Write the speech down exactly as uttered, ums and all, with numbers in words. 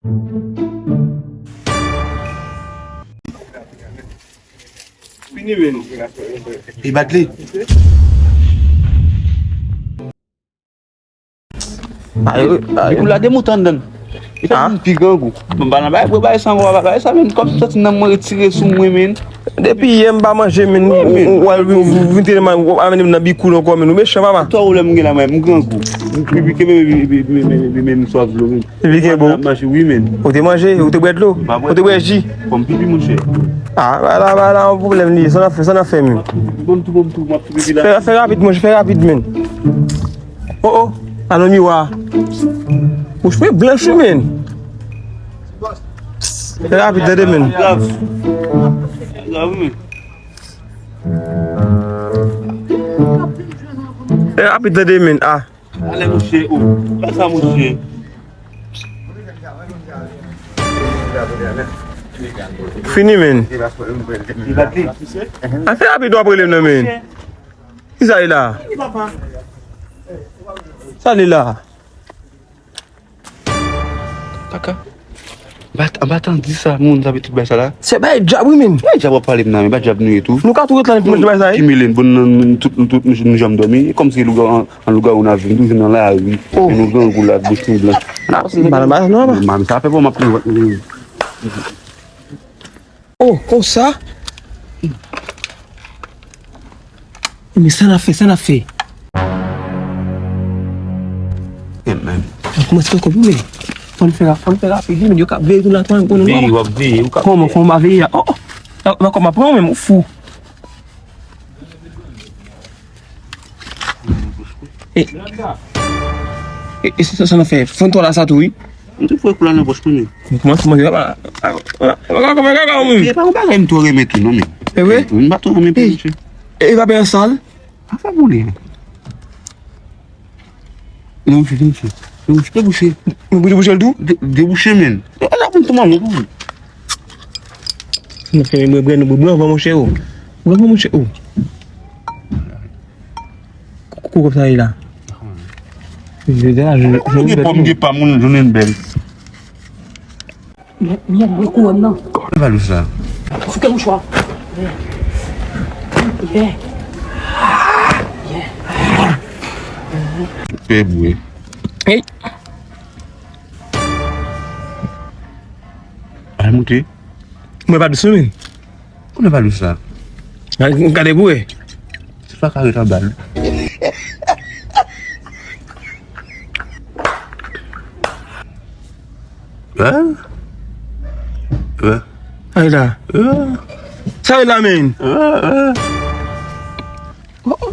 Fini, men. Li bat li. Ayo, ayo. Depi w la, de mout anndan. Li fè moun pi grangou. Mwen pa nan bagay, bwè bagay san gwa, bagay sa, men kòm si santi nanm mwen retire sou mwen, men. Depi yè m pa manje, men. Wi, men. Ou al vin tire m, ou al mennen m nan bikoul ankò, men. Ou mechan, papa. Twa ou lè m gen la, mwen, m grangou. M pi pike, men, men, men, men, men, men, m swa vlo, men. Epi gen bon. Ap mache, wi, men. Ou te manje, ou te bwè dlo, ou te bwè ji. Fò m pipi, monchè. Ah, ba la, ba la, yon pwoblèm li, sa n ap fè, sa n ap fè, men. Bon tou, bon tou, m ap pipi la. Fè, fè rapid, monchè, fè rapid, men. Oh, oh, a nan miwa. Monchè, mwen blanch, wi, men. Fè rapid, tande, men. Grav. Grav, men. Fè rapid, tande, men. Ah. Ale, monchè, oh. Fè sa, monchè. Fini, men. A fè rapid w ap rele m nan, men. Kisa li la? Sa li la? Kaka. Bat, bat an di sa, moun sa, tout bay sa la. Se bay djab, wi, men. Bay djab w ap pale m nan, men bay djab nou ye tou. Nou ka tou ret la, nou manje bay sa, wi. Ki mele n, bon, nan, nan, tout, tout, nou, nou janm dòmi. Kòmsi lougawou, an, an lougawou n ap vin, nou vin nan lari. Oh. E nou grangou la, bouch nou blanch. N ap pase. Madanm, madanm, non, papa. Madanm, sa fè bon, m ap pran. Oh, konsa? Men sa n ap fè, sa n ap fè? Kòmanse ankò, men. Fò n fè rapid, fò n fè rapid, men yo ka veye tou la, tou, konnen. Veye, w ap veye, ou ka. Kòman, kòman m a veye a? Oh, oh. Nan, nan, kòman pran, men, ou fou. E, e, e, sa, sa n ap fè? Fò n twò la sa tou, wi. M te foure kou la nan pòch mwen, men. Kòman, kòman, kòman, kòman, kòman, kòman, men? E pa yon bagay m twò renmen tou, non, men. E vre? M pa twò renmen tou, monchè. E, e pa byen sal? Afè boule. Non, monchè, monchè. Non, monchè, debouche. Mwen bouche, bouche l tou? De-, debouche, men. E, la pou m tou manman pou ou. Monchè, mwen bwè nou bwè anvan, monchè, o. Bwè anvan, monchè, o. Kou, kou, kou sa ye la. Je, je, je, je, gen pòm, gen pa moun, jounen bèl. Mwen, mwen, mwen kouwòn nan. Kòman valous la? Fouke mouchwa. Yeah. Yeah. Pè bwè. Hey. Al moute. Mwen pa dous, men. Konnen pa dous la. Gade, gade pou wè. Se pa ka ret anba l. Hein? Hein? Ay la. Hein? Sa yo la, men. Hein? Hein? Oh, oh.